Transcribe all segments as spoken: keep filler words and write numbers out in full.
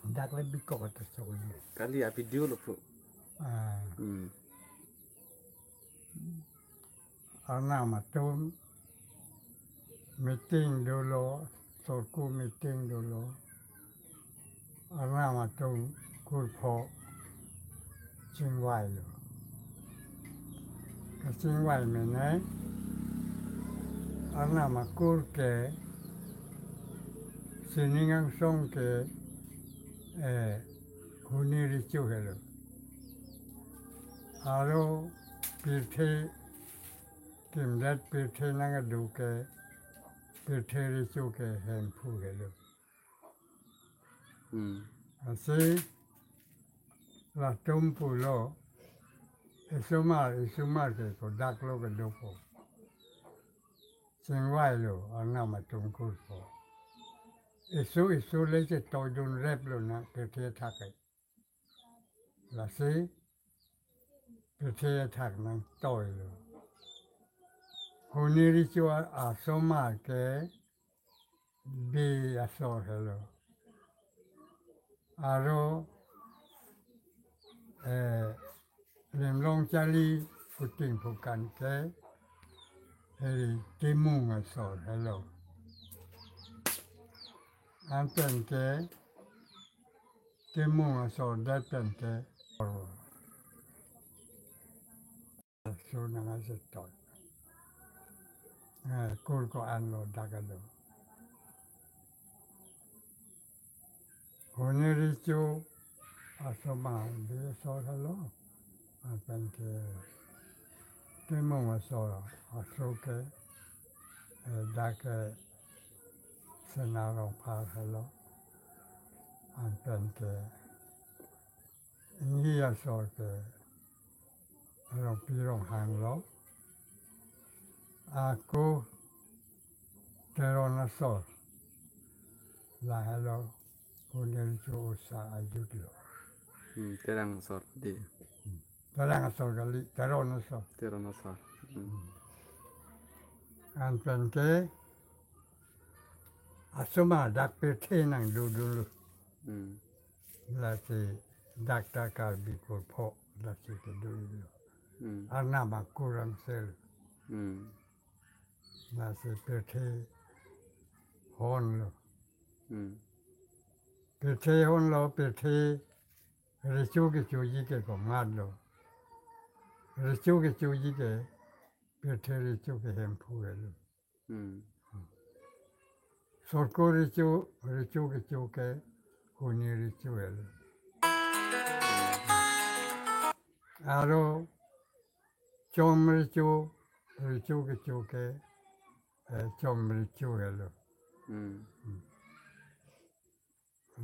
Dak le bikok ata chokji. Kali a video lo phu. Ah. Hmm. Arnam atum meeting dolo, sorku meeting dolo. Arnam atum kurpho chingvailo. Kachingvai mene, Arnam akur ke, sining angsong ke, eh, Huni Recho helo. Aro pirthe, kimdet pirthe nangkedo ke, Pirthe Recho ke Hemphu helo. Hmm. Lasi latum pulo, isomar, isomar ke kodak lo kedopo. Chingvailo, Arnam atum kurpho. Iso iso le chetoidunreplo nang pirthe athak ke. Lasi pirthe athak nangtoilo. Huni Recho a-, asomar ke Bey asor helo. Aro, eh, Limlong Charli Kuting Phukan ke, eri Timung asor helo. Anpen ke, Timung asor det pen ke, Recho nangchetoi. Eh, kur ko-an lo dak alo. Huni Recho asomar Bey asor helo. Anpen ke Timung asor aso ke, eh, dak ke Sena Rongphar helo. Anpen ke Inghi asor ke Rongpi Ronghang lo. Ako Teron asor. Lahelo Huni Recho osa ajut lo. Hmm, Terang asor di. Hmm. Terang asor kali, Teron asor. Teron asor. Hmm. Hmm. Anpen ke asomar dak pirthe nangdodunlo. Hmm. Lasi dak ta Karbi kurpho lasi kedo-ilo. Hmm. Arnam akur angsel. Hmm. Lasi pirthe honlo. Hmm. Pirthe honlo, Pirthe Recho kechoji ke komatlo. Recho kechoji ke Pirthe Recho ke Hemphu helo. Hmm. Sorku Recho, Recho kecho ke Huni Recho helo. Aro Chom Recho, Recho kecho ke, eh, Chom Recho helo. Hmm. Hmm.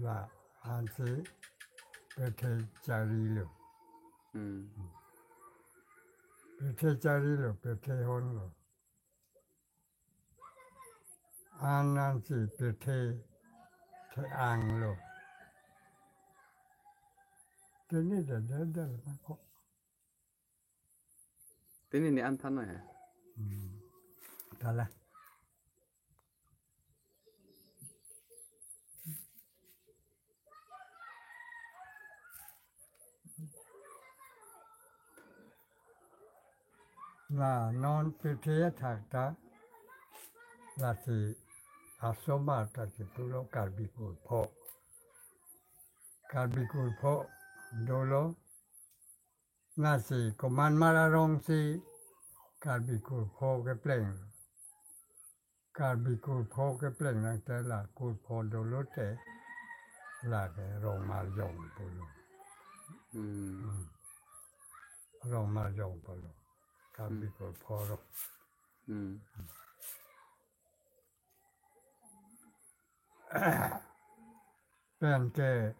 La ansi pirthe charlilo. Hmm. Pirthe charlilo, pirthe honlo. An ansi pirthe the-anglo. Tini de de de mako. Tini ni an than noi he. Hmm. Tala. La non pirthe athak ta, lasi asomar ta si pulo Karbi kurpho. Karbi kurpho dolo, lasi komatmar arong si Karbi kurpho kepleng. Karbi kurpho kepleng nangte la kurpho dolo te, lake Rongmarjong pulo. Hmm. Hmm. Rongmarjong pulo. Karbi Hmm. kurpho rong. Hmm. Pen ke,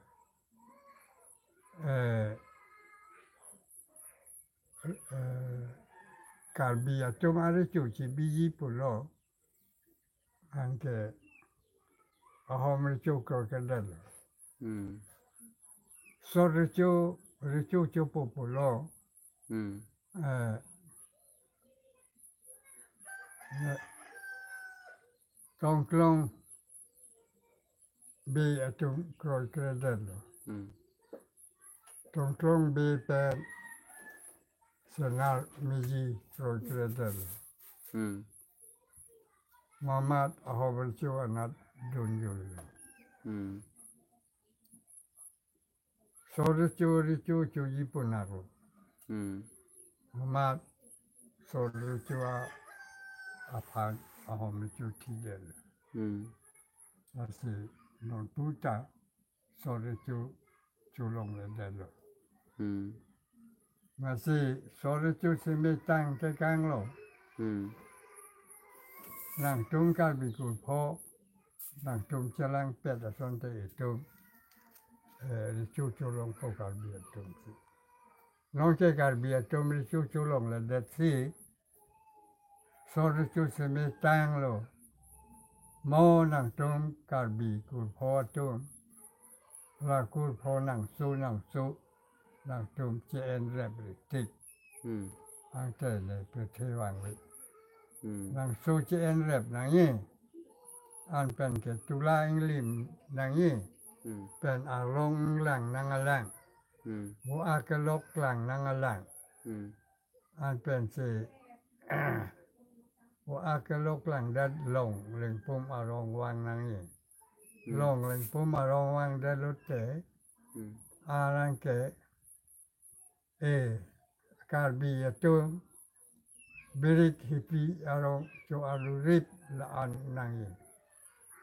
eh, eh, Karbi atum arecho chebiji pulo, anke Ahom recho krokedetlo. Hmm. Sot recho, recho chopo pulo. Hmm. Eh, eh, Tongklong Bey atum kroikredetlo. Hmm. Tongklong Bey pen Senar Meji kroikredetlo. Hmm. Mamat Ahom Recho anat dunjul. Hmm. Sor Recho, Recho choji punaklo. Hmm. Mamat Sor Recho a-, aphan Ahom Recho thidetlo. Hmm. Lasi non puta Sor Recho cholongledetlo. Hmm. Lasi Sor Recho semetang tekanglo. Hmm. Nangtum Karbi kurpho, nangtum chelangpet asonte itum, eh, Recho cholongpo Karbi atum si. Nonke Karbi atum Recho cholongledetsi, Sor Recho semetanglo. Mo nangtum Karbi kurpho atum, la kurpho nangso nangso, nangtum che-enrep ri tik. Hmm. Angte ne pethe vangve. Hmm. Nangso che-enrep nangji. Anpen ke tula inglim nangji. Hmm. Pen arlong inglang nangalang. Hmm. Vo akelok lang nangalang. Hmm. Anpensi vo akelok langdet Longlengpum arong vang nangji. Hmm. Longlengpum arong vangdet lote, hmm, arang ke, eh, Karbi atum birik hipi arong cho-arlurip la-an nangji.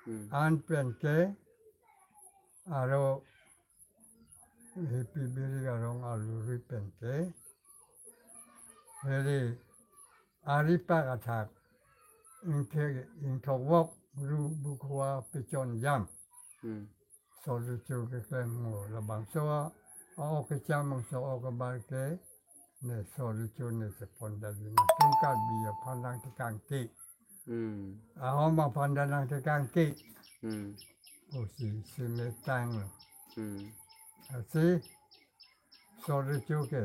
Hmm. Anpen ke aro hipi birik arong arlurip pen ke, heri aripak athak ingthe-, ingthokvok ru bukhowa pechon jam. Hmm. Sor Recho keklem mo labangso a-ok kecham bangso ok abar ke ne Sor Recho ne chepondet, nangtum Karbi aphan nangtekangke. Hmm. Ahom aphan ta nangtekangke. Hmm. Pusi semetanglo. Hmm. Lasi Sor Recho ke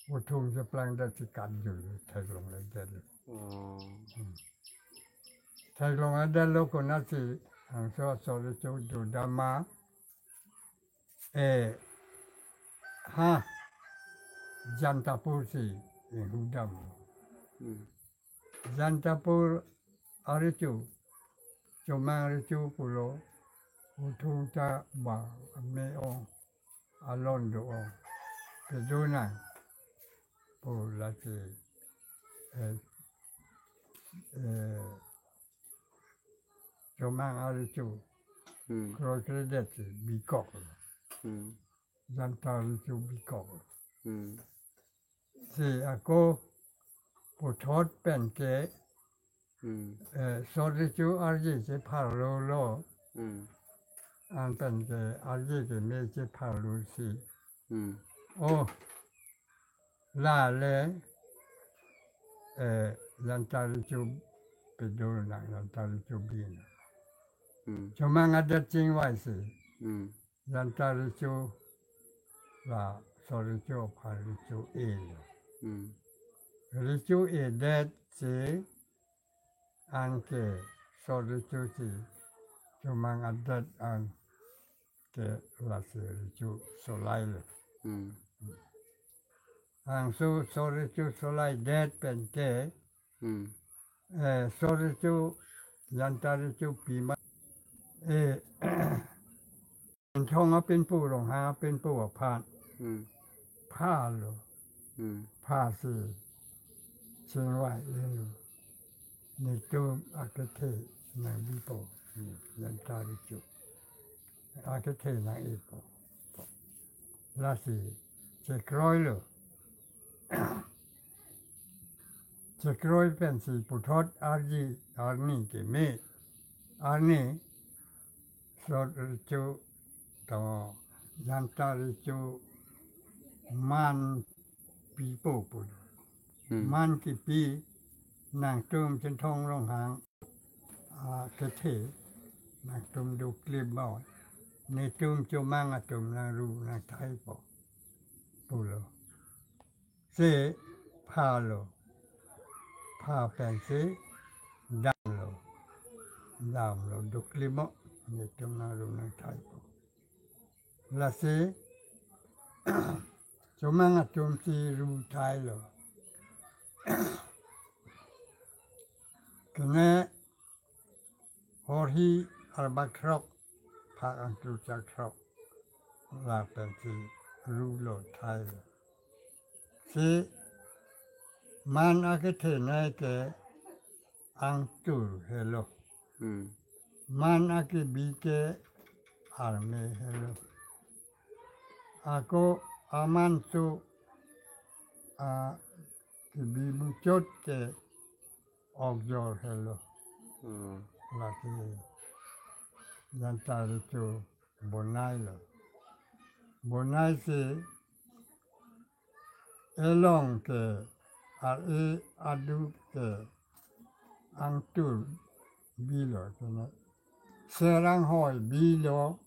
uthung cheplangdetsi katjul theklongledetlo. Oh. Hmm. Theklongledetlo konatsi, angso Sor Recho dodamma, eh, ha, Jantapur si inghudam. Hmm. Jantapur arecho, Chomang Recho pulo, uthung ta ba me-ong, alon do-ong, pedonang pu lasi, eh, eh, Chomang arecho, hmm, kroikredetsi bikok. Hmm. Janta Recho bikok. Hmm. Si ako puthot pen ke, hmm, eh, Sor Recho arje chepharlolo. Hmm. Anpen ke arje keme chepharlo si. Hmm. Oh, lale, eh, Janta Recho pedonang, Janta Recho binang. Hmm. Chomang adet chingvaisi. Hmm. Janta Recho la Sor Recho aphan recho-elo. Hmm. Recho-edetsi anke Sor Recho si Chomang adet an ke lasi recho solailo. Hmm. Angso Sor Recho solaidet pen ke, hmm, eh, Sor Recho, Janta Recho pima, eh, Chinthong apinpo, Ronghang apinpo aphan, hmm, phalo. Hmm. Phasi chingvai-elo. Netum akethe nangbipo, ne Janta Recho akethe nang-epo. Lasi chekroilo. Chekroi pensi puthot arje arni keme. Arni Sor Recho to Janta Recho man pipo pu. Hmm. Man kipi, nangtum Chinthong Ronghang akethe nangtum doklimnon, netum Chomang atum nangru nangthaipo pulo. Si phalo. Pha pensi damlo. Damlo, doklimnon. Netum nangrum nangthai po. Lasi chomang atum si ru thailo. Kene horhi arbak throk, phak angthu chak throk lapen si rulo thailo. Si man akethenei ke angtur helo. Hmm. Man akebi ke arme helo. Ako aman tu a kebi muchot ke okjor helo. Hmm. Lasi Janta Recho bonailo. Bonai si elong ke ar-e adu ke angtur bilo kene. Ser anghoi bilo,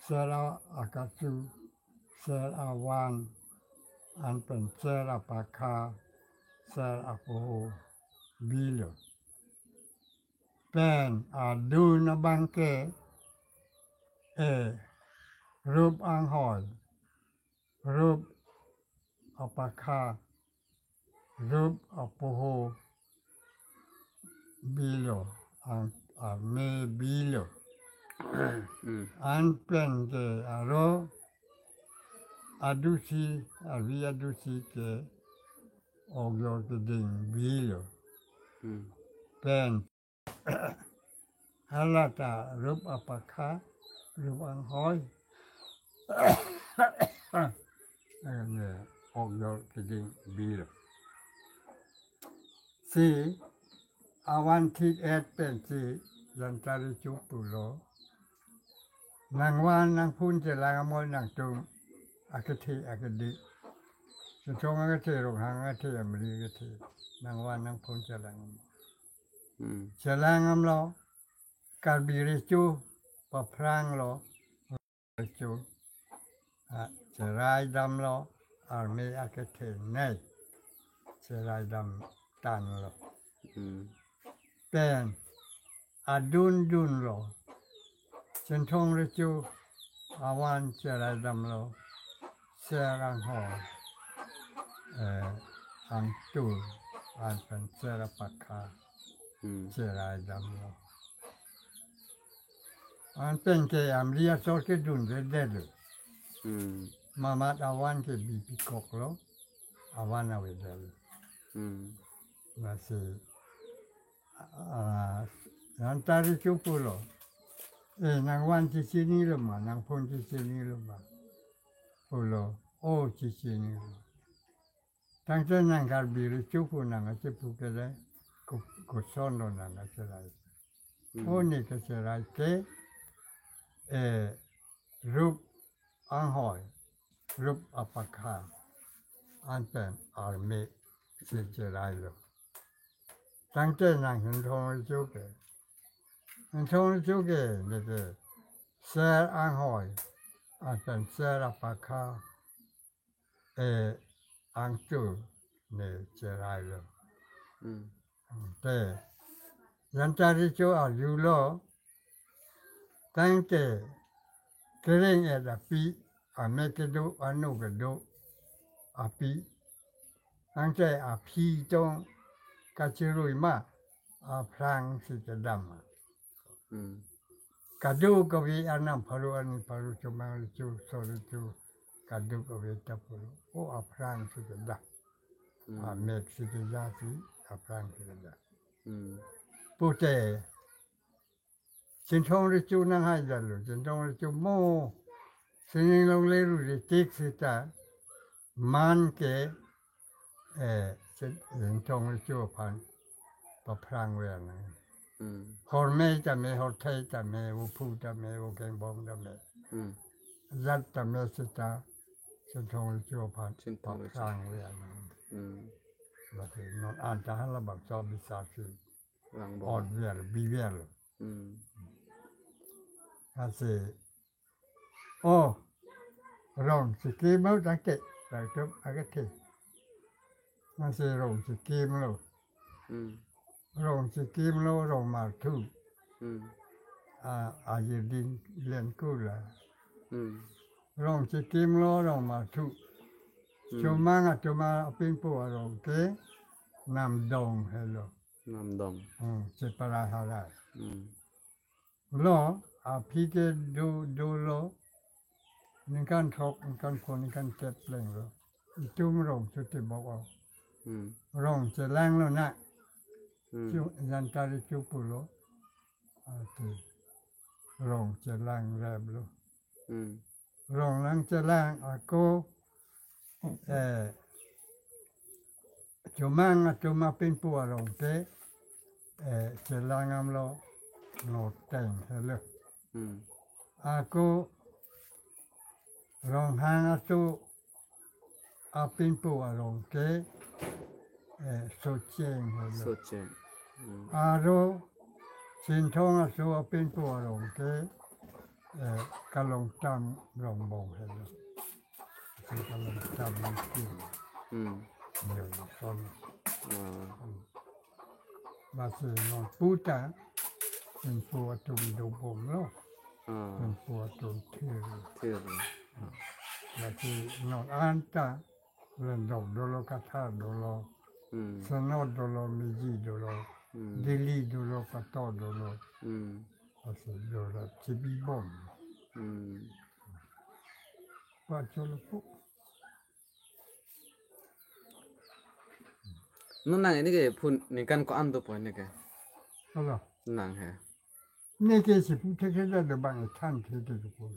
ser a-, akachu, ser avan, anpen ser apakha, ser apoho bilo. Pen adun abang ke, e, rup anghoi, rup apakha, rup apoho bilo, ang, arme bilo. Hmm. Anpen ke aro adusi, arvi adusi ke okjor keding bilo. Hmm. Pen hala ta rup apakha, rup anghoi. Ane okjor keding bilo. Si avan thik-et pensi Janta Recho pulo. Nangvan nangphun chelang amo nangtum akethe akedi. Chinthong akethe, Ronghang akethe, Amri akethe. Nangvan nangphun chelang amo. Hmm. Chelang damlo, Karbi Recho paphranglo, Recho. A, cherai damlo, arme akethenei cherai dam tanglo. Hmm. Pen adun dunlo. Chinthong Recho avan cherai damlo. Ser anghoi, eh, angtur, anpen ser apakha, hmm, cherai damlo. Anpen ke Amri asor ke dunredetlo. Hmm. Mamat avan ke bipikoklo, avan avedetlo. Hmm. Lasi, ah, Janta Recho pulo. E, nangvan chechinilo ma, nangphun chechinilo ma pulo. O, chechinilo. Tangte nang Karbi Recho pu nang achepu kele, ko-, kosonlo nang acherai. Hmm. O, ne kacherai ke, e, rup anghoi, rup apakha, anpen arme si cherailo. Tangte nang Chinthong Recho ke. Chinthong Recho ke neke ser anghoi, anpen ser apakha, e, angtur ne cherailo. Hmm. Te, Janta Recho arjulo, tangte kereng-et api, amek kedo, ano kedo api. Tangte aphi tong kachirui ma, aphrang si kedam ma. Hmm. Kadokave anam pharo, ani pharo, chomang Recho, so Recho, kadokave ta pulo. O, aphrang si kedam. Hmm. Amek si kedam si, aphrang si kedam. Hmm. Pute, Chinthong Recho nanghaidetlo, Chinthong Recho mo, sining longle ru retik seta, man ke, eh, Chin-, Chinthong Recho aphan paphrang ve nang. Hmm. Hormei tame, horthei tame, vophu tame, vokengbong tame. Hmm. Jat tame seta, Chinthong Recho aphan Chinthong Recho paphrang ve nang. Hmm. Lasi non anta hala bangso bisar si. Langbom. Otver, biver. Hmm. Lasi, o, rong chekimlo tangte, tangtum akethe. Lasi rong chekimlo. Hmm. Rong chekimlo, rong marthu. Hmm. a, ajirdin len kula. Hmm. Rong chikim lo, rong mathu. Hmm. Chomang atum apinpo arong ke Namdong helo. Namdong. Hmm, Chepara harai. Hmm. Lo, aphi ke do, dolo, ningkan throk, ningkan pho, ningkan kep leng lo. Itum rong chotebok o. Hmm. Rong chelang lonang. Hmm. Chu, jantari chu pulo. Ati, rong chelang rep lo. Hmm. Rong nangchelang ako, eh, Chomang atum apinpo arong ke, eh, chelang damlo, loteng helo. Hmm. Ako Ronghang aso apinpo arong ke, eh, Socheng helo. Socheng. Hmm. Aro Sinthong aso apinpo arong ke, eh, Kalongtam Rongbong helo. Kalongtam Rongbong. Hmm. Yo, son. Ah. Lasi non puta, pinpo atum dobomlo. Ah. Pinpo atum thir. Thir. Lasi non anta, Lendok dolo, Kathar dolo, Hmm. Senot dolo, Meji dolo, Hmm. Dili dolo, Kato dolo. Hmm. Lasi dolo chibibom. Hmm. Pacholo po. Non nang ini ke phu ningkan ko-an dopo ini ke? Halo. Nang he. Neke si puthekthe ta do bang than thekthepo.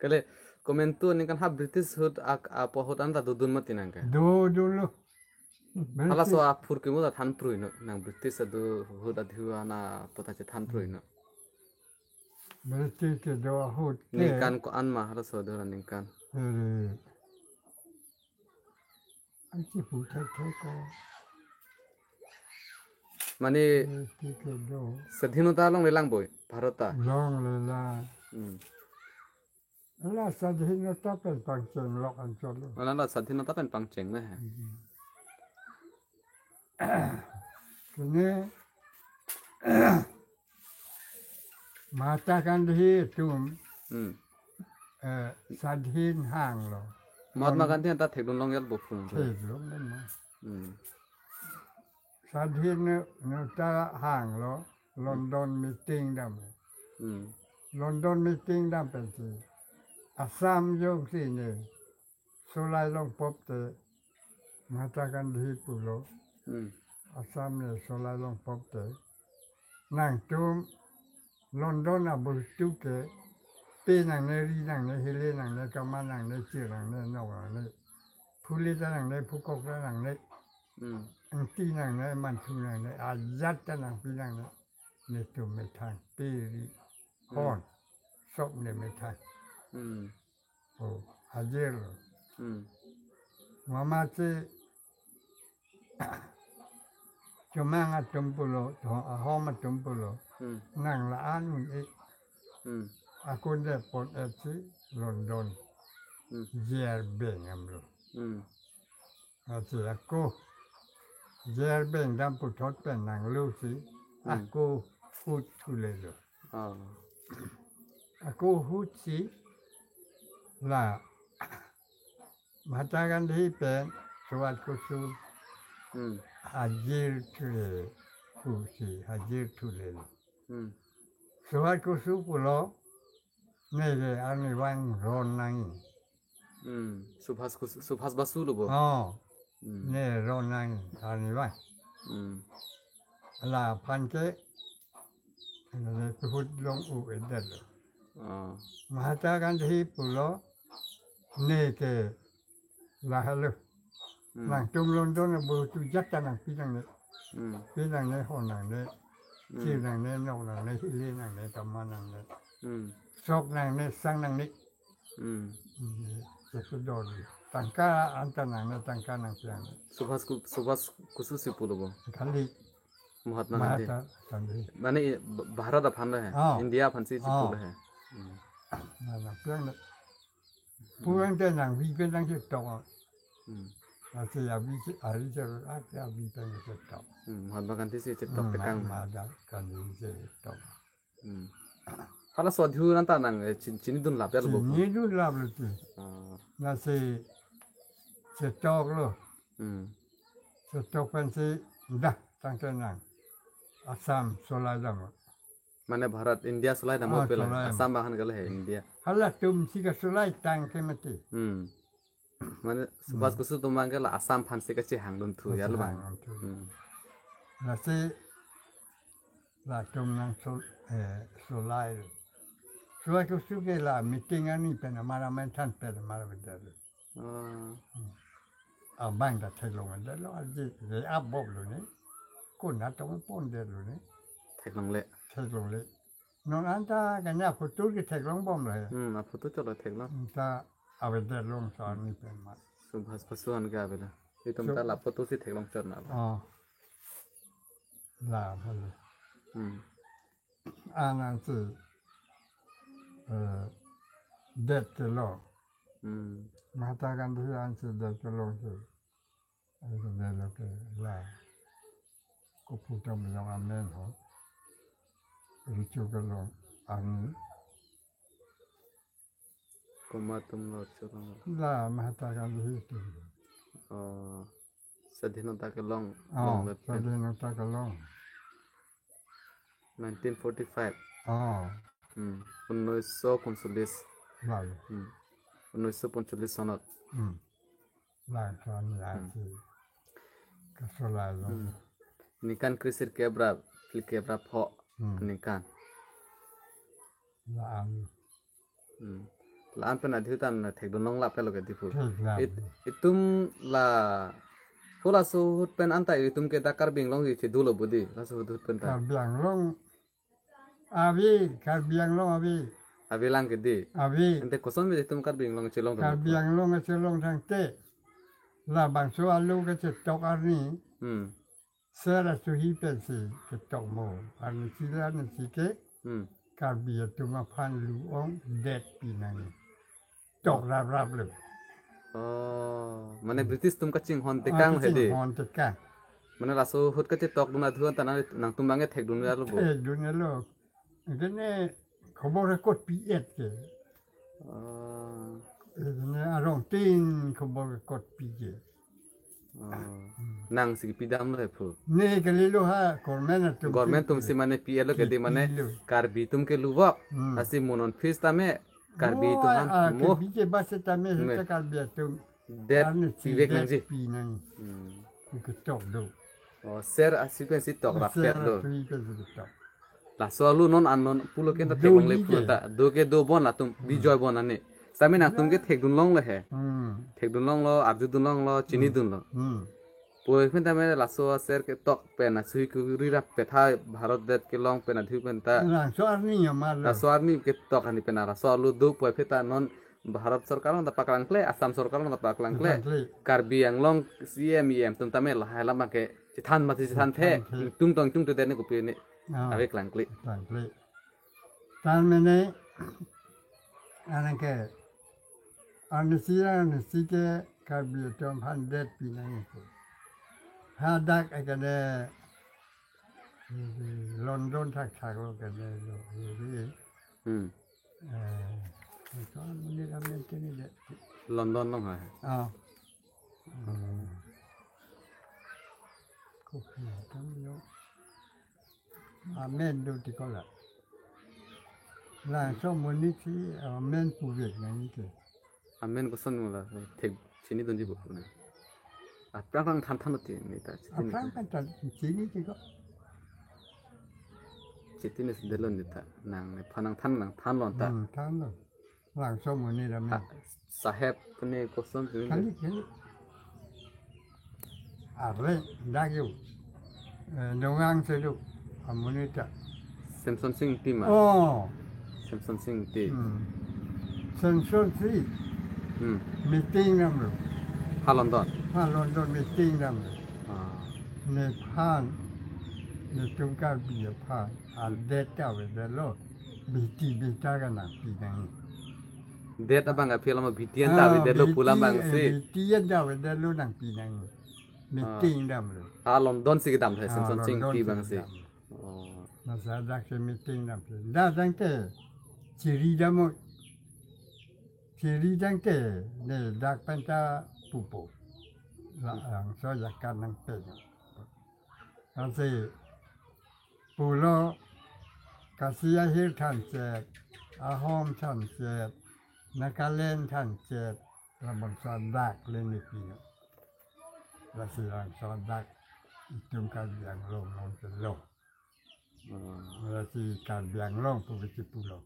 Kali komentu ningkan ha British ahut ak, apo ahut anta dodun mati nang ke? Do, dolo. Halaso British. Aphurkimo ta than prui non, nang British ado ahut adhiu ana pota chethan prui non. British kedo ahut ke. Ningkan ko-an ma halaso do ningkan? Eh, ansi puthekthe ko. Mane British kedo. Sadhinota longle lang boi, Bharat ta. Longle lang. Hmm. La sadhinota pen pangchenglok anchot lo. Mane la sadhinota pen pangcheng na he. Hmm. Kene Mahatma Gandhi atum, Hmm. eh, sadhin hanglo. Mahatma Gandhi anta thekdun long yal bopun. Theklong ma. Hmm. Sadhinota hanglo, London meeting dam. Hmm. London meeting dam pensi Assam jongsi ne solai longpop te Mahatma Gandhi pulo. Hmm. Assam ne solai longpop te. Nangtum London abostu ke pe nangne, ri nangne, hile nangne, kama nangne, chir nangne, nok nangne, phule ta nangne, phukok ta nangne, Hmm. angti nangne, manthu nangne, ajat ta nangpi nangne. Netum methang, pe ri, Hmm. hon, sop ne methang. Hmm. O, ajir lo. Hmm. Mama si Chomang atum pulo, to, Ahom atum pulo. Hmm. Nang la-an un-e. Hmm. Ako depot et si London. Hmm. Jer beng damlo. Hmm. Lasi ako jer beng dam puthot pen nanglo si, Hmm. ako ahut thulelo. Ah. Ako ahut si la Mahatma Gandhi pen Subhas Kusu Hmm. hajir thule, kusi hajir thulelo. Hmm. Subhas Kusu pulo, neke arnivang ron nangji. Hmm. Subhas Kus-, Subhas Basu lo bo? Oh. Hmm. Ne ron nangji arnivang. Hmm. Laphan ke, ne ahut long u-edetlo. Ah. Mahatma Gandhi pulo, neke lahelo. Hmm. Nangtum London abostu ajat ta nangpi nangne. Hmm. Pe nangne, hon nangne, Hmm. chir nangne, nok nangne, hile nangne, kama nangne. Hmm. Sok nangne, sang nangne. Hmm. Hmm. Keso dor. Tangka anta nangne, tangka nangpi nangne. Subhas Ku-, Subhas Kusu si pulo bo? Kali. Mahatma Gandhi. Mahatma Gandhi. Mane i-, Bh-, Bharat aphan lo he. Oh. India aphan si Oh. pulo he. Hmm. Nangpi nangne. Pulang te nangpi pen nangchetok. Hmm. Lasi avi si, ari si, ati avi pen nangchetok. Hmm, Mahatma Gandhi si chetok Hmm, tekang. Mahatma Gandhi si chetok. Hmm. Halaso adhur anta nang, eh, chin-, chinidun lap ya lo bo. Chinidun lap lo ti. Ah. Lasi chetok lo. Hmm. Chetok pensi dah tangte nang Assam solai dam. Mane Bharat, India solai dam. Ah, pe la solai. Assam bahan kali he, India. Halatum si kasolai tangte mati. Hmm. Mane Subhas Kusu atum abang ke la Assam aphan si kachehang dun thu ya lo bang. Kachehang dun thu. Hmm. Lasi latum nang sol-, eh, solai. Subhas Kusu ke la meeting ani pen amar amen than pen amar bejar. Ah. Hmm. Abang ta theklong delo, aji je abop lo ni. Kun atong pon delo ni. Theklongle. Theklongle. Non anta kanya photo ke theklong bom le. Hmm, aphoto cholo theklong. Ta avedet long sa ni pen ma. Subhas Kusu an ke avelo. Itum ta la photo si theklong chot na. Oh. La, halo. Hmm. Anansi, eh, det kelong. Hmm. Mahatma Gandhi ansi det kelong si. Ai, det lo ke la. Kopu atum long amen ho. Richu kelong ani. Komat atum lo chorong. La Mahatma Gandhi atum. Oh. Swadhinota kelong, oh, long lo pen. Swadhinota kelong. Nineteen forty-five. Oh. Hmm. Unnoiso poncholish. Lalo. Hmm. Unnoiso poncholish sonot. Hmm. Lang son ya si. Kasolai lo. Hmm. Ningkan kre-sirkep ra phlikep ra pho. Hmm. Ningkan. La-an. Hmm. La-an pen adhir ta nang thekdun long lap lo ke Diphu. Thek lap. It-, itum la, halaso ahut pen anta itum ke ta Karbi Anglong si chedu lo bodi, laso ahut pen ta. Karbi Anglong. Ave, Karbi Anglong ave. Ave lang ke di. Ave. Ante koson ave itum Karbi Anglong chelong tang. Karbi Anglong chelong tangte. Labangso alo kachetok arni. Hmm. Ser asuhi pensi ketok mo. Arnisi la arnisi ke. Hmm. Karbi atum aphan lu-ong det pi nangji. Tok raprap lo. Oh, mane British atum kachinghon tekang he di. Kachinghon tekang. Mane laso ahut kachetokdun adhur anta nang, nangtum abang ke thekdun ya lo bo. Thekdun ya lo. Kene khobor kot pi-et ke. Oh. Kene arong tin khobor kot pi ke. Oh. Hmm. Nang si pi dam lo he phu. Ne kalilo ha, government atum. Government atum si mane pi-et lo ke di mane pi-et lo. Karbi atum ke luvok. Hmm. Lasi mo non fees tame Karbi atum aphan ah, mo. Ke bike base tame hita Karbi atum. Det pi vek nangji. Pi nang. Hmm. Ku ketok do. Oh, ser asuhi pensi tok raprap lo. Ser asuhi pensi ketok. Laso alo non an non pulo ke ta theklongle pulo ta. Do ke do bon latum, hmm, bijoi bon ani. Sami nangtum ke thekdun long lo he. Hmm. Thekdun long lo, arjudun long lo, chinidun lo. Hmm. Puvoiphit tame laso aser ketok pen asuhi kuri rapet ha Bharat det kelong pen adhir pen ta. Laso arni ya ma lo. Laso arni ketok ani pen laso alo do puvoiphit ta non Bharat Sorkar along ta paklangkle, Assam Sorkar along ta paklangkle. Paklangkle. Karbi Anglong C M, E M atum tame lahai alam abang ke chethan mati chethan the. Chethan the. Tung tong tung te dene kopi ni. Ah. Ave klangkle. Klangkle. Tan mene anang ke Arnisi, arnisi ke Karbi atum aphan det pi nangji. Hadak ekene London thakthak lo kene lo. Hmm. Eh, itu amonit amen kene det. London lo ha. Ah. Hmm. Kopi tam lo. Amen do ti kola. Laso amonit si amen puvek nangji ke. Amen koson mo la, thek chinidunji bo na. Aphrang aphrang than than ti ni ta. Aphrang aphrang than chiniji ko. Chitine si det lo ni ta. Nangphan nangthan nangthan lo ta. Hmm, than lo. Laso amonit amen. Ah, saheb pune koson pune. Kali, kali. Arle, dak yo. Eh, Nongang Sedu, amonit ta. Semson Sing Ingti ma? Oh. Semson Sing Ingti. Hmm. Semson Sing. Hmm. Meeting damlo. Ha London? Ha London meeting damlo. Ah. Nephan, netum Karbi aphan, adet ta avedetlo. Bhiti bhita ke nangpi nangji. Det abang aphi alam bhiti anta avedetlo pu alam abang si. Bhiti anta avedetlo nangpi nangji. Meeting damlo. Ah, London si kedam the, ah, Semson Sing Ingti abang si. London si kedam. Oh. Masa dak ke meeting nam ke. Dak tangte chiri dam mo. Chiri tangte ne dak pen ta pupo. La ang so jakan nangpe. Ansi pulo Khasi ahir thanchek, Ahom thanchek, Nagaland thanchek, labangso adak le ne pino. Lasi labangso adak itum Karbi Anglong along kelo. Hmm. Lasi Karbi Anglong pu kechipulo.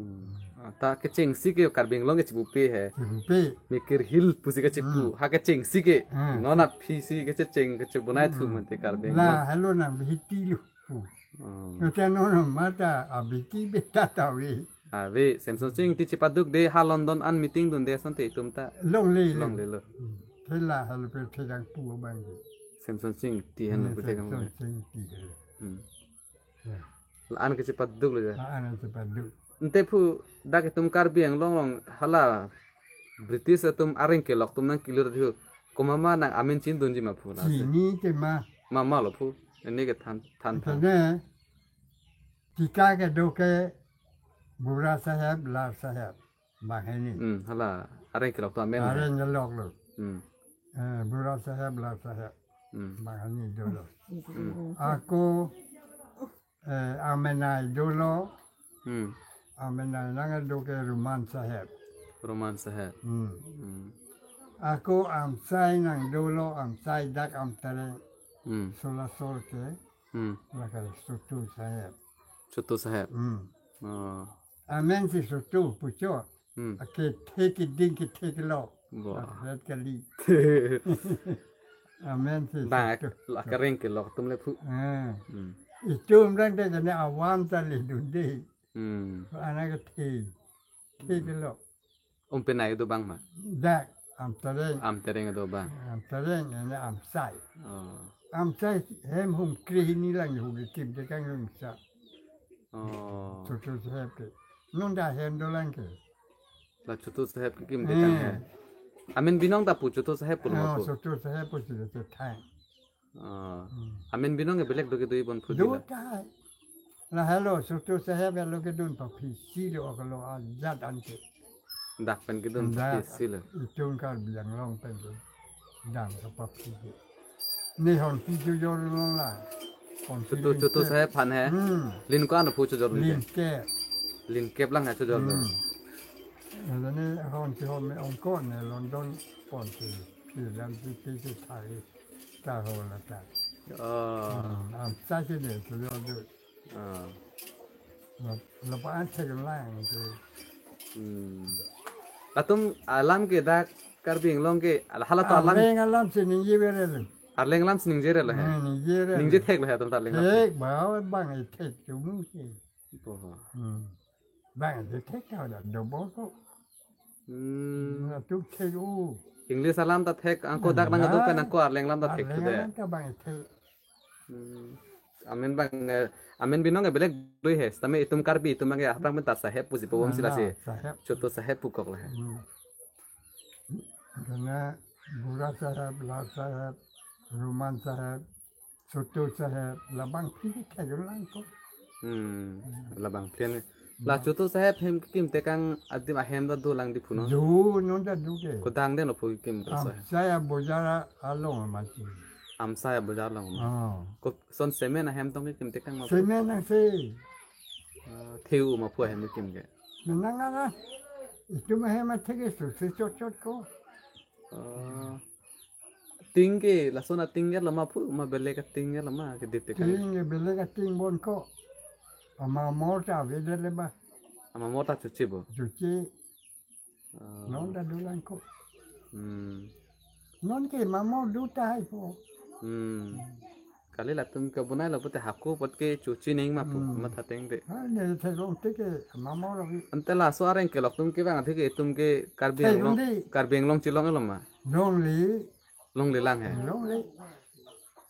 Hmm. Ah, ta kechengsi ke Karbi Anglong kechipupe he. Chipupe. Mikir Hill pusi kechipu. Hmm. Ha kechengsi ke. Hmm. Non aphi si kechecheng kechebonai thu Hmm. mante Karbi Anglong. La halo nang bihiti lo pu. Hmm. Nota nono mata abiti beta tawi. Ave, Semson Sing Ingti chepaduk de ha London an meeting dunde asonte itum ta. Longle lo. Longle lo. Hmm. Thela halo pe thegang pu abang de. Semson Sing Ingti han Hmm, pe thegang Semson pu. Sing Ingti. Hmm. Ya. La-an kechepaduk lo ya. La-an kechepaduk. Ante phu dak itum Karbi Anglong along hala British atum areng kelok atum nangkilir thu. Komat ma nang amen chinidunji ma phu la se. Chinithe ma. Mama lo phu. Ene ke than than than. Kene tika kedo ke Bura Saheb, Lar Saheb. Banghini. Hmm, hala areng kelok atum amen he. Areng kelok lo. Hmm. Eh, Bura Saheb, Lar Saheb. Hmm. Banghini dolo. Hmm. Ako eh, amenai dolo. Hmm. Amenai nangdo ke Roman Saheb. Roman Saheb. Hmm. Hmm. Ako amsai nangdolo, amsai dak Amtereng. Hmm. Solasol ke. Hmm. Lake Soto Saheb. Soto Saheb. Hmm. Oh. Amen si Soto puchot. Hmm. Akethe keding kethe kelok. Wah. Ahet kali. Amen si Bang, Soto. Akareng kelok atum le phu. Ah. Hmm. Itum dang de kene awan ta le dunde. Hmm. Anak kethe. The kelok. Umpenai do bang ma. Dak Amtereng. Amtereng do bang. Amtereng ene amsai. Oh. Amsai hem hum krehini lang hu kekim tekang lungsa. Oh. Soto Saheb ke. Non ta hem dolang ke. La Soto Saheb kekim tekang he. Hmm. Amen binong ta pu Soto Saheb pu lo Oh, pu. Soto Saheb pu si de thang. Ah. Hmm. Amen binong ke belek do kedo ibon phu Do dila. Thai. La halo Soto Saheb lo kedun paphi si lo oklo ajat ante. Dak pen kedun Dak paphi si lo. Itum Karbi Anglong pen ke. Dam ke paphi ke. Ne hon pi chojor lo la. Hon pi Soto, Soto linkep. Saheb aphan he. Hmm. Lin ko-an phu chojor lin ke? Linkep. Linkep lang he chojor lo. Hmm. Lalu ne hon si hon me ongko ne London pon si. Si dan si pi si thai. Ta ho la ta. Oh. Hmm, amsai si de, so yo do. Ah. Lo, lo pa an thek lang si. Hmm. Latum alam ke dak Karbi Anglong ke, ala hala to alam. Arleng alam si ningje bere lo. Arleng alam si ningje re lo he. Hmm, ningje re lo. Ningje thek lo he atum ta arleng alam. Thek, ba, bang e thek chumu si. Oho. Hmm. Bang e thek ta da dobor ko. Hmm. Latum thek u. English alam ta thek, angko dak nang adu pen angko arleng alam ta thek Arleng de. Alam ta bang e thek. Hmm. Amen bang, eh, amen binong ke belek do he. Sitame itum Karbi, itum bang ke aphrang pen ta Saheb pusi po bom sila si. Saheb. Soto Saheb pukok la he. Hmm. Karena Bura Saheb, Lar Saheb, Roman Saheb, Soto Saheb, labang phi ke kayo lang ko. Hmm. Labang phi ne. La Soto Saheb hem kekim tekang adim ahem ta dolang di phu no. Do, non ta do ke. Kodang den lo phu kekim ke so he. Amsai abojar along ma si. Amsai abojar along ma. Oh. Ko son semen ahem tong kekim tekang ma phu. Semen nang si. Ah, theu ma phu ahem kekim ke. Menang ala. Itum ahem athe ke so se chot chot ko. Ah. Ting ke lason ating ke lo ma phu ma belek ating ke lo ma ke dite kan. Ting ke belek ating bon ko. Ama mor ta avedet le ba. Ama mor ta chuchi bo. Chuchi. Ah. Non ta dolang ko. Hmm. Non ke mamo do tahai po. Hmm. Kali latum kebonai lo pute hako apot ke chuchi neng ma pu Hmm. matha teng de. Ha, ne thek long te ke mamo lo ki. Ante laso areng kelok atum ke bang athe ke itum ke Karbi Thek Anglong, long de. Karbi Anglong chilong lo ma. Longle. Longle lang he. Longle.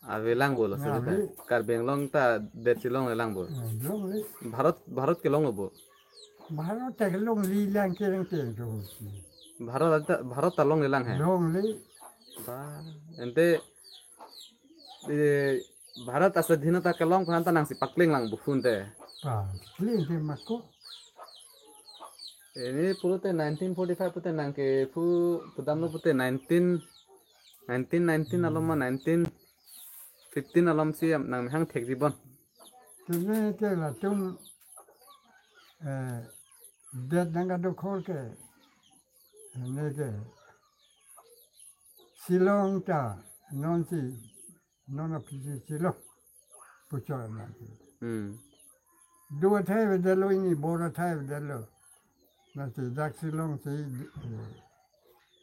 Ave lang bo lo se Ave. Karbi Anglong ta det chilong le lang bo. Hmm, longle. Bharat, Bharat kelong lo bo. Bharat ta longle lang kereng teng to si. Bharat ta, Bharat ta longle lang he. Longle. Ba, ante, eh, Bharat asadhinota kelong aphan ta nangsi pakling lang buhun te. Pakling te mako. Ini pulote nineteen forty-five pute nangkephu pudamlo pute nineteen, nineteen nineteen alom ma nineteen fifteen alom si nangmehang thekji bon. Kene ke latum, eh, det nangkadokor ke, ne ke Shillong ta, non si, non a P C Shillong, puchot na. Hmm. Dua thai vedetlo, ini bor athai vedetlo. Nasi dak Shillong si, eh,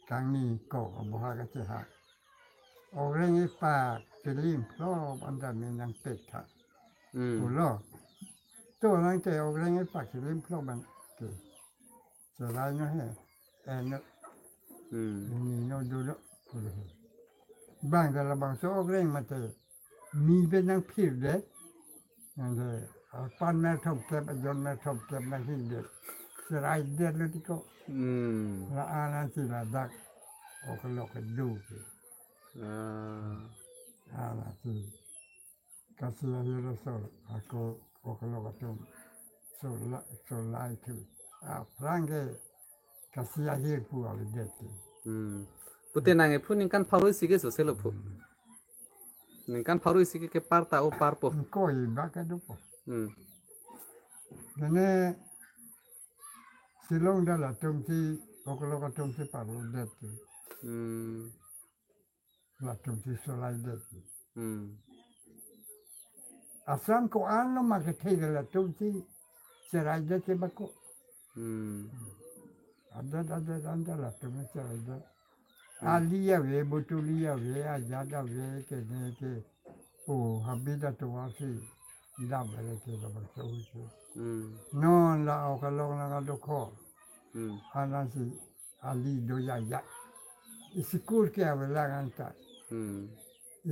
kangni ko, aboha kacheha. Ogreng ipak, kilim, plop, anta mi nangpek tha. Hmm. Pulo. To nang te ogreng ipak, kilim, plop, ban ke. Serai no he. Eno. Hmm. Ini no dulu. Bang dalam bangso ogreng mate. Mi be nangphir det. Nang de, ah, pan mer thomkep, ajon mer thomkep nangphir det. Serai detlo tiko. Hmm. La anan si ladak. Okelok kedo ke. Ah. Anan si. Kasi ahir sol, ako okelok atum. Sola, solai thu. Aphrang ke kasi ahir pu avedet ke. Hmm. Pute nangkephu ningkan pharo isi ke soselo phu. Ningkan pharo isi ke kepar ta o parpo. Koi ba kedopo. Hmm. Kene Shillong ta latum si, okelok atum si parlodet ke. Hmm. Latum si solaidet ke. Hmm. Assam ko-an lo ma kethe ke latum si seraidet ke bako. Hmm. Adet, adet, anta latum seraidet. Hmm. Ali ave, Butuli ave, Ajat ave, kene ke. O, habit atovar si dam ave ke labangso ke. Hmm. Non la okelok nangkadokor. Hmm. Anan si ali do ya ya. School ke avelang anta. Hmm.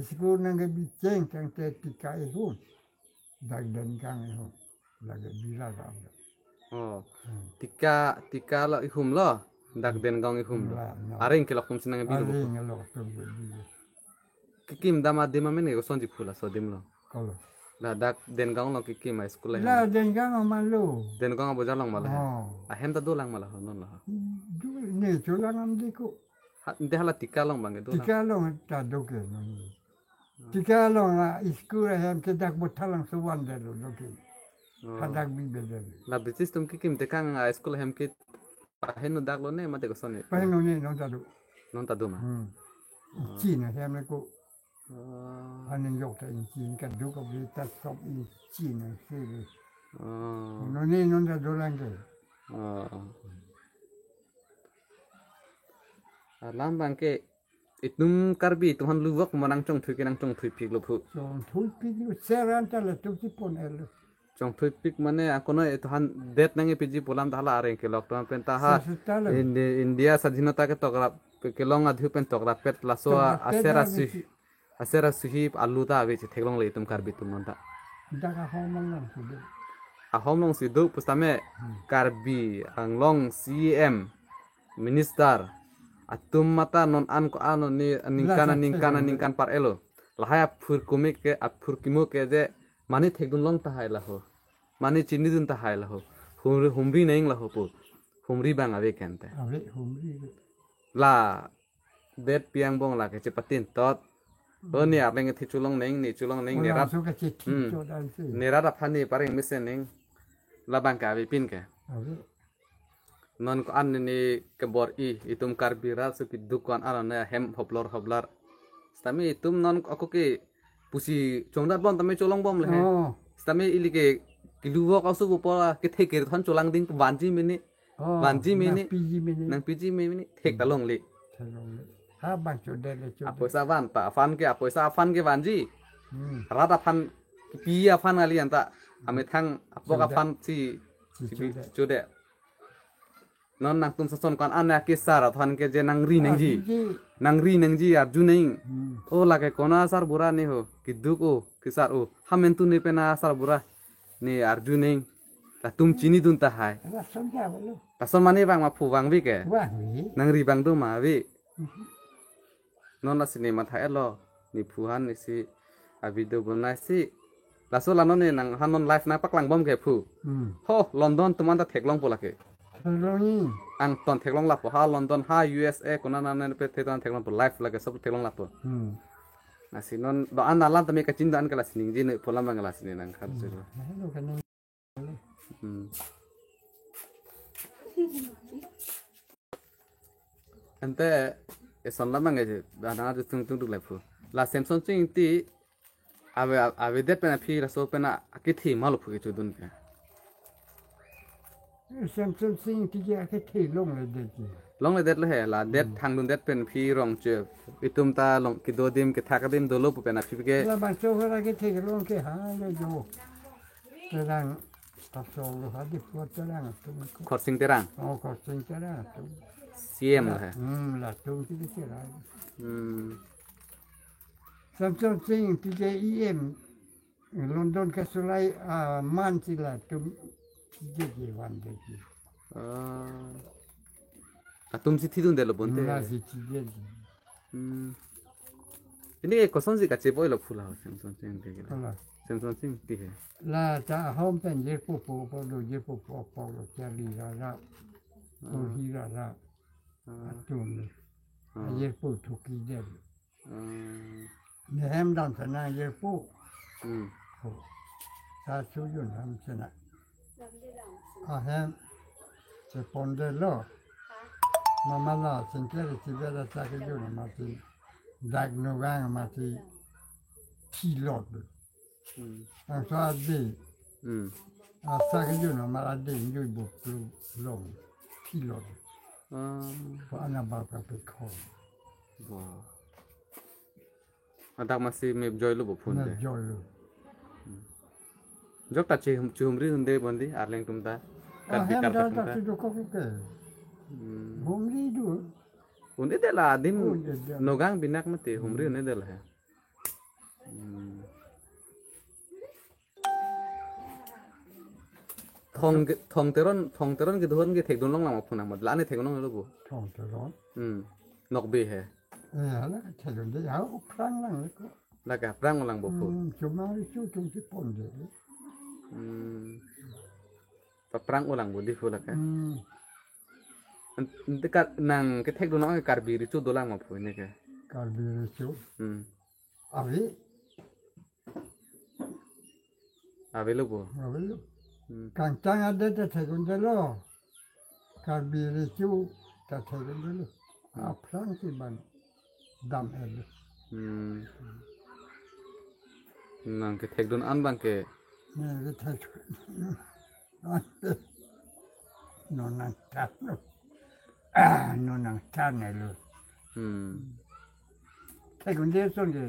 School nangkebicheng tangte Tika ihum. Dak Dengang ihum. Lake Bira dam. Oh. Hmm. Tika, Tika lo ihum lo. Dak Dengang ihum lo. La, la. Areng kelok atum si nangkebi lo. Areng kelok atum kebi. Kekim dam adim amen ke kosonji phu laso adim lo. Kolo. Ladak Dengang lo kekim a school la. La Dengang ma lo. Dengang abojar along ma la. Oh. Ahem ta dolang ma la ho non la ho. Du ne cholang am diko. Ha, de hala Tika along abang ke dolang. Tika along ta do ke non. Tika along a school ahem ke dak Bothalang so van det lo do ke. Oh. Hadak bi be det. La British atum kekim tekang a school ahem ke paheno dak lo ne mate koson ne? Paheno ne non ta do. Non ta do ma? Hmm. Oh. Chin ahem ko. Oh. Aning yok ta in chin ka do ka bi ta sop in chin a se. Oh. Non ne non ta dolang ke. Oh. Alam abang ke itum Karbi atum aphan luvok ma nangchongthui ke nangchongthuipik lo phu. Chongthuipik lo seran ta latum si pon el. Chongthuipik mane akono itum aphan det nangkepiji pu alam ta hala areng kelok atum pen ta ha. Sa seta lo. Indi-, India sadhinota ke tokrap ke kelong adhu pen tokrapet laso. Tokrapet aser ave asuhi. Si. Aser asuhi alu ta ave chetheklongle itum Karbi atum non ta. Dak ahom along si do. Ahom along si do pusitame. Hmm. Karbi Anglong C E M. Minister atum mata non an ko-an non ne aningkan, la, aningkan, la, aningkan par-elo. Lahai aphurkimo ke, aphurkimo ke je mane thekdun long tahai laho. Mane chinidun tahai laho. Humri, humri neng laho pu. Humri abang ave kente. Ave humri. La det pi angbong la ke chepatin tot. Hmm. O ne arleng thi cholong neng, ne cholong neng, ne rat. Ola so ke chethi. Hmm. Chot ansi. Ne rat aphan ne pareng mesen neng. Labang ke avepin ke. Ave. Non ko-an ne kebor-i, itum Karbi rat so keduk ko-an aron ne hem hoplor hoplar. Sitame itum non ako ke pusi chongdat bom tame cholong bom le he. Oh. Sitame ili ke keluvok aso pupo la kethe ke thon cholang ding vanji mene. Oh, vanji mene. Nangpiji mene. Nangpiji mene. Thek ta longle. Theklongle. Ha bang chodet le chodet. Apoisa van ta aphan ke, apoisa aphan ke vanji. Hmm. Rat aphan pi aphan kali anta. Amethang apok, chodet, aphan si, si, si chodet. Chodet. Non nangtum sason ko-an ane akesar atum aphan ke je nangri nangji. Arju ji. Nangri nangji arju neng. Hmm. O lake konat asarbura ne ho. Keduk o, kesar o. Hamentu ne pen asarbura ne arju neng. Latum chinidun tahai. Lason ke avelo. Lason mane vang ma phu vangve ke. Vangve. Nangri abang do ma ave. Mhm. Non lasi ne matha-etlo. Nephu aphan nesi A video bonai si. Laso la non ne nang ha non live nangpaklang bom ke phu. Hmm. Ho, London atum anta theklongpo lake. Theklongji. Angton theklong lapo ha London ha U S A konat nane pe thetan theklongpo live lake sob theklong lapo. Hmm. Lasi non do-an alam tame kachin do-an ke lasi ningje ne pu alam abang lasi ne nangkhan siro. Hello, kan. Hmm. Ante eson alam abang ke dana tung tung duk lapu. La Semsonsing Ingti ave avedet pen aphi laso pen akethe ma lo phu kechudun ke. Semsonsing Ingti ke akethe longledetji. Longledet lo he la det Hmm. thangdundet pen aphi rong che. Itum ta long kedo adim kethak adim dolo pu pen aphi ke. Labangso hora kethe kelong ke ha lo jo. Terang Pastor lo hadi puat Terang atum. Khorsing Terang. Oh, Khorsing Terang atum. C M lo he. Hmm, latum ti Terang. Hmm. Semsonsing Ingti ke E M London kasulai, ah, man si latum T J J one de ji. Ah. Atum si thidundet lo bonte. Na si T J J. Hmm. Pini kosonsi kachepoi lo phu la Semsonsing Ingti ke. Hala. Semsonsing Ingti he. La ta ahom pen jirpo po po do jirpo po po lo Charli Rara. Ah. Kurhi Rara. Ah. Atum. Ah. Jirpo thukidet. Hmm. Nehem dam sana jirpo. Hmm. Ko. Sa sujun ham sana. Ahem. Chepondet lo. Mama la singkere sibera sa kejun mati. Dak nugang mati. Thilot. Hmm. Ang sa di. Hmm. Asa kejun mara di jui buk long. Thilot. Hmm. Ko ana bap kapekho. Wah. Adak masi mepjoi lo bo phu de. Mepjoi lo. Jok ta chihum-, chihumri hunde bondi arleng atum ta. Ah, Karbi hem Karta da atum ta ta. Chidukok ke. Hmm. Humri do. Hunde de la adim. Hunde de. Nogang binak mati humri Hmm. hunde de la he. Hmm. Thong ke, Thong Teron, Thong Teron kedo-an ke thekdun long lang ma phu nang ma. La ne thekdun long lo bo. Thong Teron. Hmm. Nokbe he. Eh, hala thekdun de ya, aphrang lang le ko. Lake aphrang lang bo phu. Hmm, chomari chu tung si pon de. Hmm. Aphrang lang bo di phu lake. Hmm. Ant-, ante ka nang kethekdun long ke Karbi Recho dolang ma phu ne ke. Karbi Recho. Hmm. Ave. Ave lo bo. Ave lo. Hmm. Kangtang adet ta thekdunde lo. Karbi Recho ta thekdunde lo. Hmm. Aphrang si man dam-et lo. Hmm. Nang kethekdun an abang ke. Nang kethekdun an. Non nangthan lo. Ah, non nangthan lo. Hmm. Thekdunde ason ke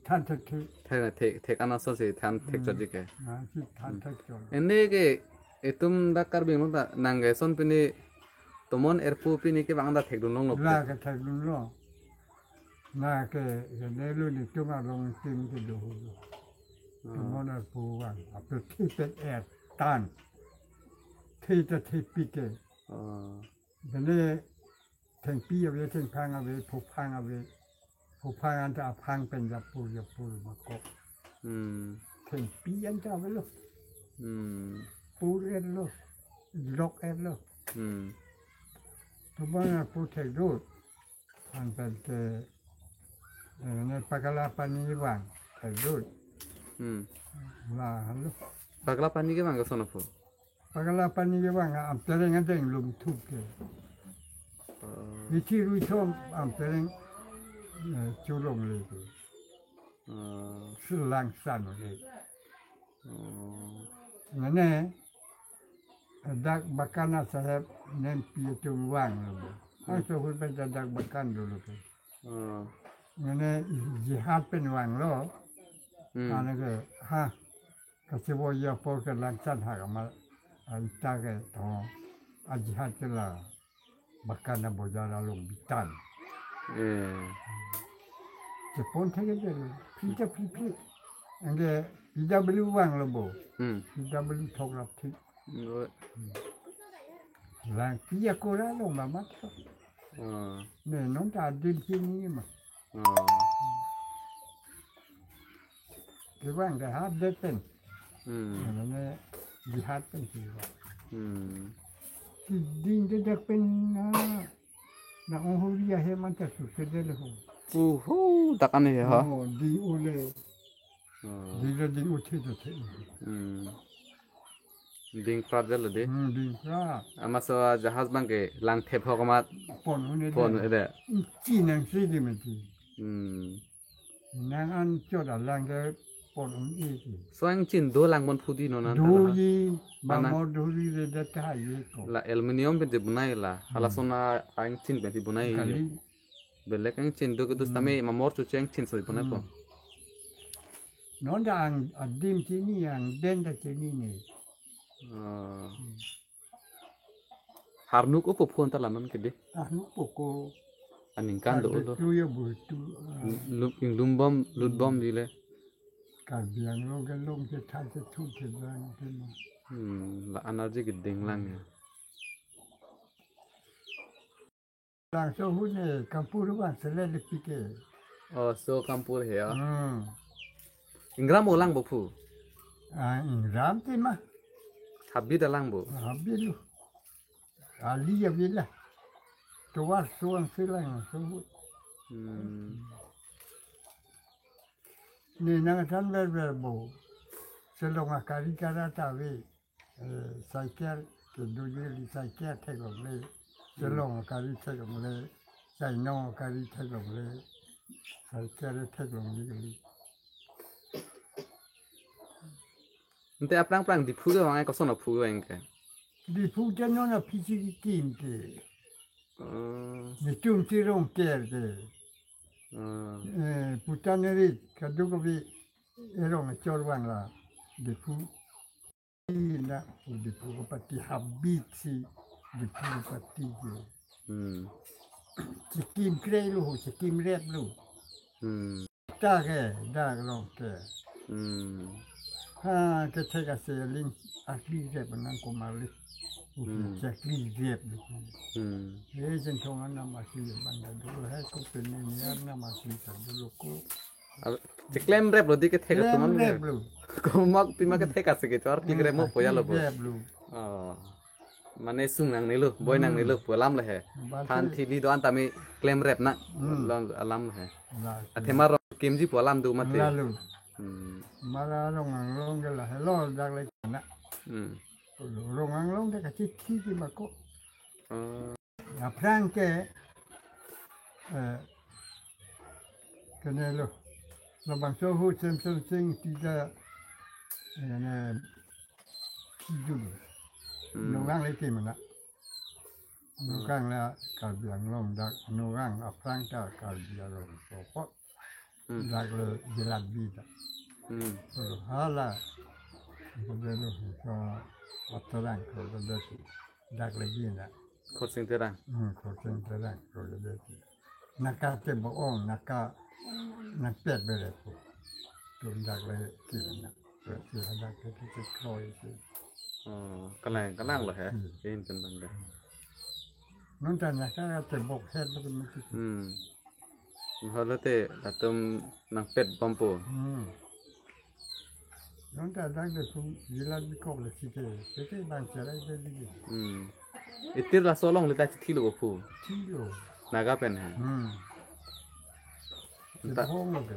than thekthek. Thek, thek, thek an ason si than thekchot Hmm. ji ke. Ah, si than Hmm. thekchot. Ene ke itum dak Karbi Anglong ta nang ke ason pini tomon erpu pini kevang ta thekdun long lo. La kethekdun lo. Na ke, ke ne lo netum along tin kedo lo. Ah. Tomon erpu vang. Aphi thepet er tan. The ta thepik ke. Ah. Ke ne thengpi ave, thengphang ave, phuphang ave. Phuphang anta aphang pen japur, japur ma ko. Hmm. Thengpi anta ave lo. Hmm. Pur-et lo. Lok-et lo. Hmm. Tomon erpu thekdun. An pen ke, eh, ne pakala pani vang, thekdun. Hmm. La, halo. Pakala pani kevang koson aphu? Pakala pani kevang, Amtereng adeng lum thup ke. Oh. Ithi rui thom, Amtereng, eh, cholongle ke. Oh. Selang san le. Oh. Mane, dak Bakana Saheb nempi atum vang lo. Hmm. Ang sohun pen dak Bakan dolo ke. Oh. Mane jihad pen vang lo. Hmm. Ane ke, ha, kachevoji apor ke langsan ha kama, ah, ita ke, to, ajihad ke la. Bakana bojar along bitan. Eh. Chepon thekdunde lo. Phi ta phi phi. Anke P W vang lo bo. Hmm. P W thok rap thik. Ngo. Lang pi akora lo mamat. Oh. Ne non ta adim sini ma. Oh. Kevang dah hat det pen. Hmm. Mane di hat pen si. Hmm. Keding det dak pen na, na ong huri ahem anta su kedele ho. Uhu, dak an he ha. Oh, di ole. Oh. Di le di uthi do the. Hmm. Ding prat jalo de. Hmm, ding prat. Amat so jahaz abang ke lang thep ho komat. Pon un-e pon de. Ede. Ingchin nangsi di mati. Hmm. Nang an chot alang ke pon un-e di. So ingchin do lang pon phudi non an. Do tala. Ye, mana? Mamor do ri re de ta ye ko. La aluminium pen di bunai la. Hmm. Hala sona ingchin pen di bunai ye. Kali. Belek ingchin do ke dus tame mamor chuche ingchin so di bunai ko. Hmm. Non dak ang adim chini, angden ta chinine. Ah. Hmm. Harnuk upo phun ta la non ke de. Harnuk po ko. Aningkan do. Harnuk lo. Tu ya bu tu, ah. Lu-, inglum bom, lut bom di le. Karbi Anglong ke long ke thai ke thu ke bang ke ma. Hmm, la energy ke ding lang ya. Bangso ahut ne Kampur bang sele le pike. Oh, so Kampur he ya. Hmm. Ingram o lang bo phu. Ah, ingram ti ma. Habit alang bo. Habit lo. Ali ya bila. Tovar suan silang so ahut. Hmm. Ne nangthan ver ver bo. Selong akari kara ta ave. Eh, saikel, kedo jili saikel theklongle, chelong kari theklongle, chainong kari theklongle, saikel theklongle. Ante aphrang aphrang Diphu kevang ai koson aphu kevang ke? Diphu ke non aphi si kim ke. Hmm. Netum si rong ker ke. Hmm. Eh, putan eri, kadokave erong chor vang la Diphu. Na, Diphu kapati habit si, Diphu kapati ke. Hmm. Chikim kre lo, chikim rep lo. Hmm. Ta ke, dak long ke. Hmm. Ha, kethek ase aling, akli rep nang komali. Hmm. Chakli rep lo. Hmm. Ye jen thong anam akli banda dolo hai ko pene ni anam akli sa dolo ko. Ar, cheklem rep lo di kethek atum an. Klem rep lo. Komat pima kethek ase ke chor klik rep mo poya lo bo. Rep lo. Oh. Mane sung nangne lo, boi nangne lo, pu alam le he. Bante. Than thili do-an tame klem rep na. Hmm. Alam, alam le he. La, athema rong kimji pu alam do mati. Lalu. Hmm. Mala Ronganglong ke la he lo dak le na. Hmm. Rong Anglong de kachithi ki ma ko. Hmm. Aphrang ke, eh, kene lo, labangso ahut Semson Sing tida, eh, ne, Kijul. Hmm. Nurang le ke mana. Hmm. Nurang la Karbi Anglong dak, Nurang aphrang ta Karbi Anglong sopot. Hmm. Dak le Jilat Bida. Hmm. So, hala, kedo lo, so, Otorang, kedo lo, dak le Bida. Khorsing Terang. Hmm, Khorsing Terang, kedo lo. Naka te bo-ong, naka, nangpet bere po. Tu dak le Bida. Berarti ada ke, ke, ke, kroi si. Oh, kalang, kalang lo he. Hmm. Yin pen bang de. Nonta naka te bok het lo ke mati. Hmm. Halo te latum nangpet bompo. Hmm. Nonta dak de sum Jilat Bikok le sike, sike bang cherai de di. Hmm. Itir laso along le ta chithi lo bo phu. Chithi lo. Naga pen he. Hmm. Ta chibahong lo ke.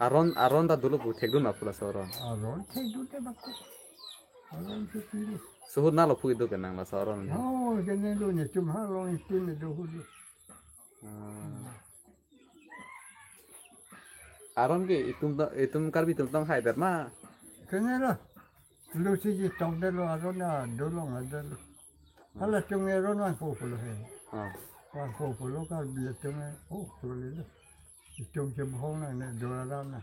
Aron, aron ta dolo phu thekdun ma phu laso aron. Aron thekdun te bak. Aron chithi lo. Suhut na lo phu ido ke nang laso aron. Oh, kene lo netum ha long itin do hu lo. Hmm. Aron ke itum ta, itum Karbi atum tong hai ber ma. Kene lo. Lo si ji tong de lo aron na dolong ada lo. Hala chung aron vangpho pulo he. Ah. Vangpho pulo Karbi chung e. Oh, pulo le. Itum chibahong nangne do aron na.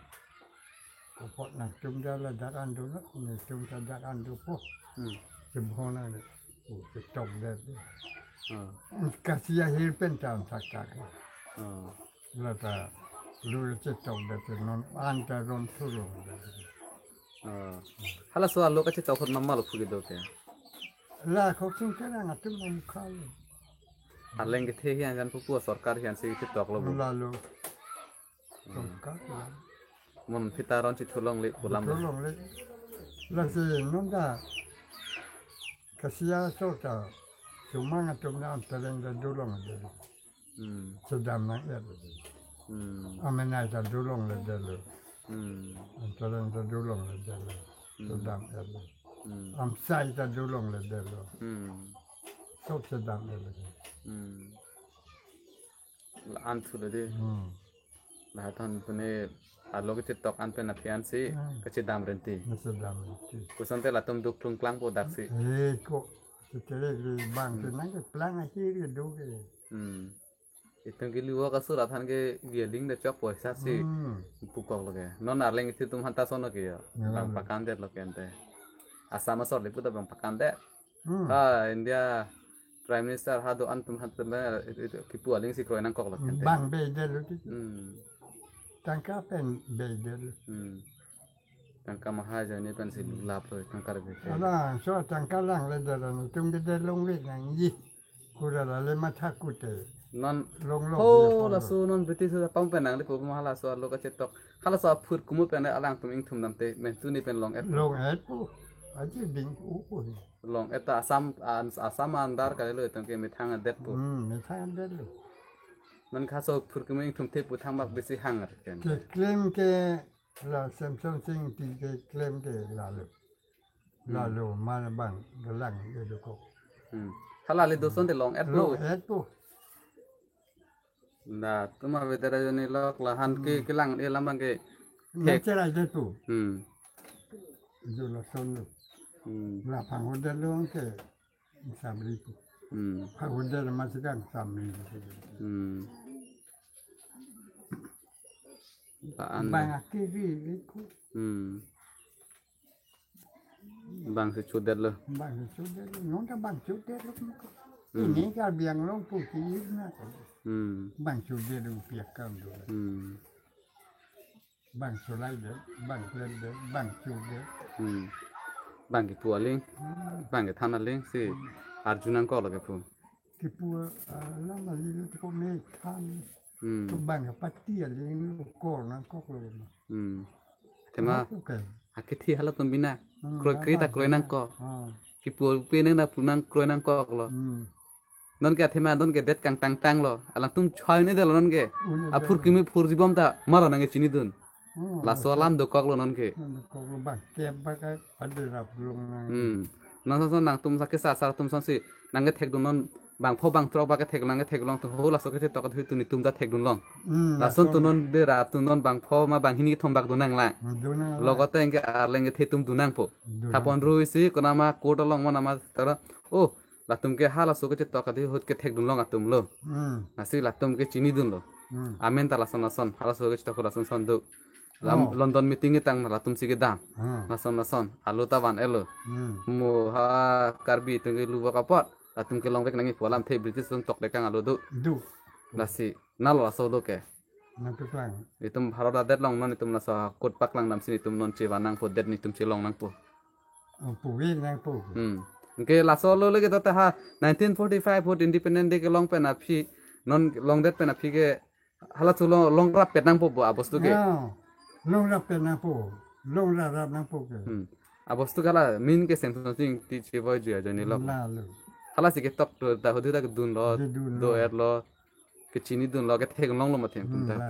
Kopot nangtum ta ladak an dolo, netum ta dak an dopo. Hmm. Chibahong nangne. Oh, chetong det. Ah. Kasi ahir pen ta an saktak. Ah. Lata lo chetong det non anta ron thuro. Ah. Hala so alo kachetong ahut mama lo phu kedo ke. La Khorsing Terang atum amukha lo. Arleng kethe hian jan pupu sorkar hian si chetong lo bo. Lalo. Hmm. Sorkar lo. Mon phita ron chithu longle pu alam. Chithu longle. Lasi non ta kasiya so ta chomang atum na an teleng ta do longledetlo. Hmm. Chedam nang-etlo. Hmm. Amenei ta do longledetlo. Hmm. An teleng ta do longledetlo. Hmm. Chedam-etlo. Hmm. Amsai ta do longledetlo. Hmm. Sob chedam-etlo. Hmm. La-an thu lo de. Hmm. Lahathan pune alo kechetok an pen aphi ansi Hmm. kachedam renti. Kachedam renti. Kosonte latum duk thung klangpo daksi. Eh, ko. Setere ke bang ke Hmm. nang ke plang akhir ke do ke. Hmm. Itum ke luwok aso lahathan ke bialing da chokpo hisap si Hmm. pukok lo ke. Non Arleng itum hanta sono ke ya. Ya, Bang ya. pakandetlo ke ante. Assam asor le puta bang pakandet. Hmm. Ha, India Prime Minister ha do-an atum han pen, eh, itu, itu, kipu aling si kroi nangkok lo kente. Bang beidetlo ti. Hmm. Tangka pen beidetlo. Hmm. Tangka maha ajoine pensi lulap lo, tangka rebe. Ala, so tangka langledetlo, tung bede longle nangji. Kura la le matha kute. Non Long long ho ya, laso non British sa pang pen nangle pu halaso alo kachetok. Halaso aphurkumu pen alangtum ingthum damte, men tuni pen long-et. Long-etpo. Aji ding upo hi. Long-et ta Assam, an-, Assam andar kalilo itum ke methang adetpo. Hmm, methang adetlo. Non halaso phurkumu ingthum thepu thangbak besi hang ar ken. Keklem ke la Semsonsing Ingti keklem ke lalo. Hmm. Lalo mana bang gelang dia dukok. Hmm. Hala le doson te long-etlo. Long-etpo. Na, tuma vetera joni lok lahan ke Hmm. kelang e lamang ke. Thek. Nature aja tu. Hmm. Jolo sono. Hmm. La pang hotel long ke samri ku. Hmm. Pang hotel masih kan samri. Hmm. Bang aki ri ku. Hmm. Bang si chodetlo. Bang si chodetlo. Nonta bang chodetlo. Hmm. Ini ka biang long pu ki na. Hmm. Bang chodetlo piak kam do. Hmm. Bang solai de, bang klem de, bang chu de. Hmm. Bang kipu aling, Hmm. bang kethan aling si arju nangkok lo kepu. Kipu, ah, lama lilo ko me than. Hmm. Ko bang pati aling lo kor nangkok lo. Hmm. Tema Apa ke? akithi halatum bina. Hmm, Kroi kroi ta apa kroi bina? nangkok. Ah. Kipu pe nang da pu nang kroi nangkok lo. Hmm. Non ke athema non ke det kangtangtang lo. Alangtum choi ne delo non ke. Uni Aphur delo. kimi phurji bom ta maro nang ke chinidun. Hmm, Laso betul. alam dokok lo non ke. Nang dokok lo bang. Kep bak ai pada rap long nang. Hmm. Non son son nangtum sa ke sa sa atum sonsi nang kethekdun non bangpho bangthrok bak kethek nang kethek longtum ho laso kechetok hui tu netum ta thekdun long. Hmm, Lason lason. tu non de ra tu non bangpho ma banghini kethom bak dun nanglang. Hmm, dun nanglang. Logote anke Arleng kethe atum dun nangpo. Dun Thapon nangpo. rui si konama court along ma nama tara. Oh, latum ke halaso kechetok adi ahut kethekdun long atum lo. Hmm. Lasi latum ke chinidun lo. Hmm. Amen ta lason lason, halaso kechetok lason son do. Lam Oh. London meeting ketang latum si kedam. Hmm. Lason lason, alo ta van-etlo. Hmm. Mo ha Karbi atum ke luwok apot, latum ke longvek nangji pu alamthe British atum tok dekang alo do. Do. Lasi, nalo laso do ke. Nang tuklang. Itum Bharat adet along non itum laso court paklang damsi itum non chevan nangpo, det netum chelong nangpo. Oh, puve nangpo. Hmm. Anke laso lo lagi tata ha nineteen forty-five ahut Independent Day kelong pen aphi non longdet pen aphi ke hala chu long, longrap pet nangpo bo abostu ke. Ah, longrap pet nangpo. Longrap rap nangpo ke. Hmm. Abostu ke hala min ke Semsonsing Ingti chevoi juya joni lok. Lalo. Hala si ketok do ta hodi ta kedun lo, Kedun lo. do-etlo. Kechinidun lo, kethek longlo mathe Hmm, atum ta. la.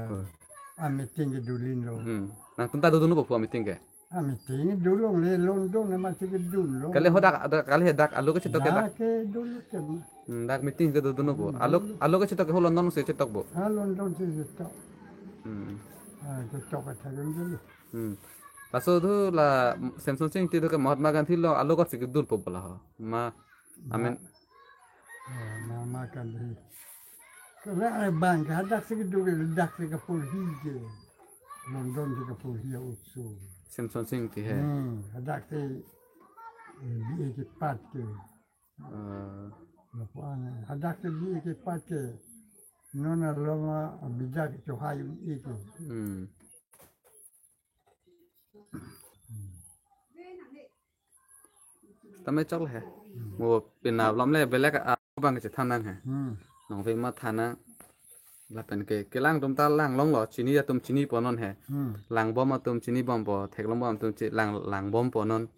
A meeting kedun lo. Hmm. Nangtum ta dodun po pu meeting ke. A meeting dun longle London na masi kedun lo. Kali hadak, ada kali hadak alo kechetok ke dak. Dak kedun lo ke. Hmm, dak meeting kedodun po. Hmm, Alo, dun lo. alo kechetok ke ho London si chetok bo. Ah, London si chetok. Hmm. Ah, chetok ke thek dun lo. Hmm. Laso do la Semsonsing Ingti do ke Mahatma Gandhi lo alo kot si kedun po bola ho. Ma Amen. Ma, eh, ma, ma kan di. Kala, eh, bang ke hadak si kedun ke, dak si kapurhi ke. London si kapurhi ya utsu. Semsonsing Ingti he. Hmm, hadak si, eh, B A ke pat ke. Eh. Lapu-an, eh, hadak si B A ke pat ke. Non aloma bidak chohai un-e ke. Hmm. Tame chok le he. Mo pina lom le belek abang ke chethan nang he. Hmm. Nong ve ma than nang. Lapen ke kelang atum ta langlonglo, chini atum chinipo non he. Hmm. Langbom atum chinibompo, theklongbom atum chi lang langbompo non.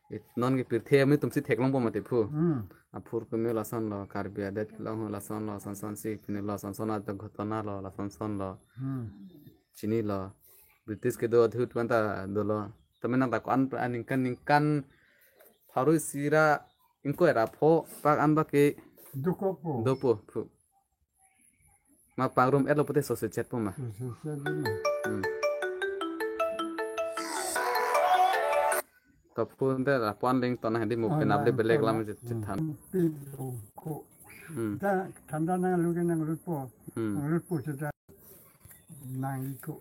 It non ke pirthe atum si theklongbom mati phu. Hmm. Aphurkumi lasonlo, Karbi adet kelong lasonlo, sonson si pini lo, sonson adak ghotona lo, lasonsonlo. Hmm. Chinilo. British kedo adhut vanta dolo. Tame nangta ko-an pra ningkan ningkan pharo isi ra ingkoi ra pho pak an bak ke Dokokpo. Dopo phu. Ma pangrum etlo pute sose chetpo ma. Sose chetpo ma. Hmm. To phu nte ra pon ling tona hadi mo penap de belek lam je chethan. Pin ko. Hmm. Ta thanda nangluke nanglutpo. Hmm. Nanglutpo seta nangliko.